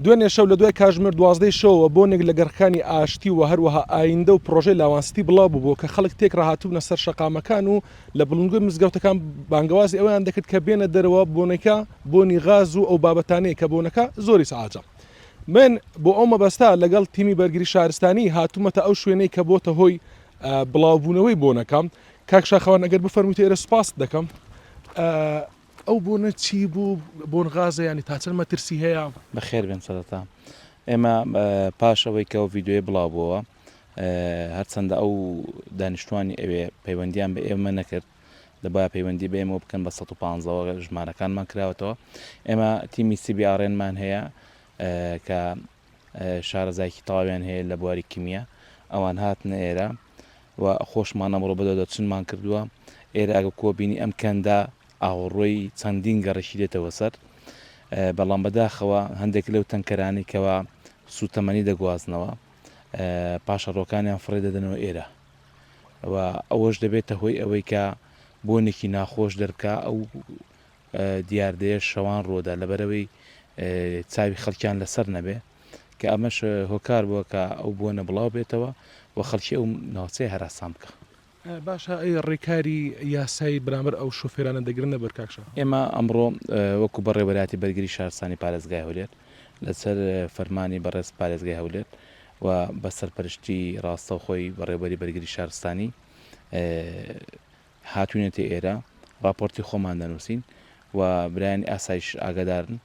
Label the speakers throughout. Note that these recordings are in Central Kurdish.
Speaker 1: دوێنێ شەو لە دوای کاژمێر دوازدەی شەوەوە بۆنێک لە گەڕەکانی ئاشتی و هەروەها ئایندە و پڕۆژەی لاوانستی بڵاو ببووە کە خەڵک تێکڕا هاتبوونە سەر شەقامەکان و لە بڵندگۆی مزگەوتەکان بانگەوازی ئەوەیان دەکرد کە بێنە دەرەوە بۆنەکە بۆنی غاز و ئەو بابەتانەیە کە بۆنەکە زۆری سەعاجە. من بۆ ئەو مەبەستە لەگەڵ تیمی بەرگری شارستانی هاتوومەتە ئەو شوێنەی کە بۆتە هۆی بڵاوبوونەوەی بۆنەکە. کاک شاخەوان ئەگەر بفەرموویت ئێرە سوپاست دەکەم. ئەو بۆنە چی بوو؟ بۆن غازە یانی تا چەند مەترسی هەیە؟
Speaker 2: بەخێر بێن سەرەتا ئێمە پاش ئەوەی کە ئەو ڤیدیۆیە بڵاو بۆوە هەرچەندە ئەو دانیشتوانی ئەوێ پەیوەندیان بە ئێمە نەکرد دەبایە پەیوەندی بە ئێمەوە بکەن بە 115 ژمارەکانمان کراوەتەوە ئێمە تیمی CBRN مان هەیە کە شارەزایەکی تەواویان هەیە لە بواری کیمیا ئەوان هاتنە ئێرە و خۆشمان ئەمڕۆ بەدواداچوونمان کردووە ئێرە ئەگە کۆ بینی ئەم کەندە ئاوەڕۆی چەندین گەڕەکی دێتەوە سەر بەڵام بەداخەوە هەندێک لەو تەنکەرانەی کەوا سوتەمەنی دەگوازنەوە پاشەڕۆکانیان فڕێ دەدەنەوە ئێرە و ئەوەش دەبێتە هۆی ئەوەی کە بۆنێکی ناخۆش دەربکا ئەو دیاردەیە شەوان ڕوودا لەبەرەوەی چاوی خەڵکیان لەسەر نەبێ کە ئەمەش هۆکار بووە کە ئەو بۆنە بڵاو بێتەوە و خەڵکی ئەو ناوچەیە هەراسان بکا.
Speaker 1: باشە ئەی ڕێکاری یاسایی بەرامبەر ئەو شۆفێرانە دەگرنە بەر کاک شاهۆ؟
Speaker 2: ئێمە ئەمڕۆ وەکو بەڕێوەبەرایەتی بەرگری شارستانی پارێزگای هەولێر لەسەر فەرمانی بەڕێز پارێزگای هەولێر و بە سەرپەرشتی ڕاستەوخۆی بەڕێوەبەری بەرگری شارستانی هاتوینەتە ئێرە ڕاپۆرتی خۆمان دەنووسین و برایانی ئاسایش ئاگادارن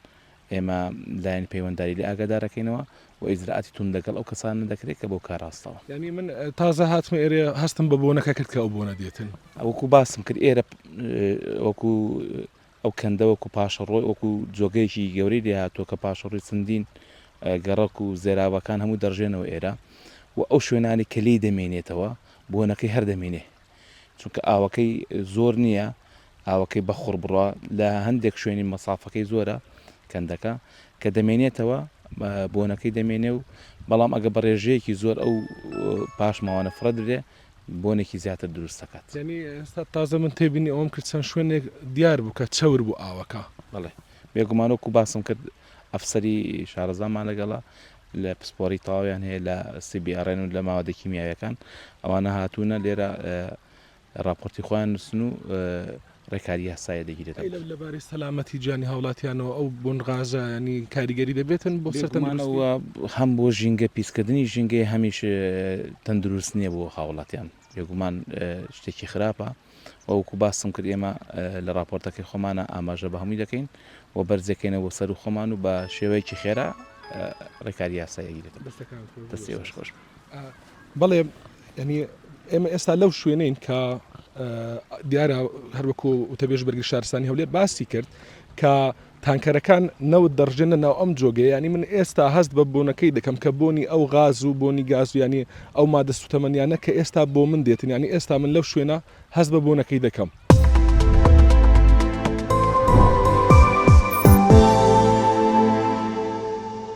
Speaker 2: ئێمە لایەنی پەیوەنداری لێ ئاگادارەکەینەوە و ئیجرائاتی توند لەگەڵ ئەو کەسانە دەکرێت کە بەو کارە هەستاون.
Speaker 1: یانی من تازە هاتمە ئێرە هەستم بە بۆنەکە کرد کە ئەو بۆنە دێتن.
Speaker 2: وەکو باسم کرد ئێرە وەکو ئەو کەندە وەکو پاشەڕۆی وەکو جۆگەیەکی گەورەی لێ هاتووە کە پاشەڕۆی چەندین گەڕەک و زێراوەکان هەموو دەڕژێنەوە ئێرە و ئەو شوێنانەی کە لێی دەمێنێتەوە بۆنەکەی هەر دەمێنێ چونکە ئاوەکەی زۆر نییە ئاوەکەی بە خوڕ بڕوا لە هەندێک شوێنی مەسافەکەی زۆرە کەندەکە کە دەمێنێتەوە بۆنەکەی دەمێنێ و بەڵام ئەگە بە ڕێژەیەکی زۆر ئەو پاشماوانە فڕە درێ بۆنێکی زیاتر دروست دەکات.
Speaker 1: یانی ئێستا تازە من تێبینی ئەوەم کرد چەند شوێنێک دیار بوو کە چەور بوو ئاوەکە.
Speaker 2: بەڵێ بێگومان وەکو باسم کرد ئەفسەری شارەزامان لەگەڵە لە پسپۆری تەواویان هەیە لە CBRN و لە ماوەدە کیمیاویەکان ئەوانە هاتوونە لێرە ڕاپۆرتی خۆیان نووسن و ڕێکاری یاسایی دەگیرێتە
Speaker 1: بەر. لەبارەی سەلامەتی گیانی هاوڵاتیانەوە ئەو بۆن غازە یانی کاریگەری دەبێتن بۆ سەر تەندروستی؟
Speaker 2: بێگومان هەم بۆ ژینگە پیسکردنی ژینگەیە هەمیش تەندروست نییە بۆ هاوڵاتیان بێگومان شتێکی خراپە و وەکو باسم کرد ئێمە لە ڕاپۆرتەکەی خۆمانە ئاماژە بە هەمووی دەکەین و بەرزەکەینەوە بۆ سەر و خۆمان و بە شێوەیەکی خێرا ڕێکاری یاسایی ئەگیرێتە بەر. دەستی ئێوەش خۆش بێت.
Speaker 1: بەڵێ یعنی ئێمە ئێستا لەو شوێنەین کە دیارە هەروەکو وتەبێژ بەرگری شارستانی هەولێر باسی کرد کە تانکەرەکان نەوت دەڕژێنە ناو ئەم جۆگەیە یانی من ئێستا هەست بە بۆنەکەی دەکەم کە بۆنی ئەو غاز و بۆنی گاز و یانی ئەو مادە سوتەمەنیانە کە ئێستا بۆ من دێتن یانی ئێستا من لەو شوێنە هەست بە بۆنەکەی دەکەم.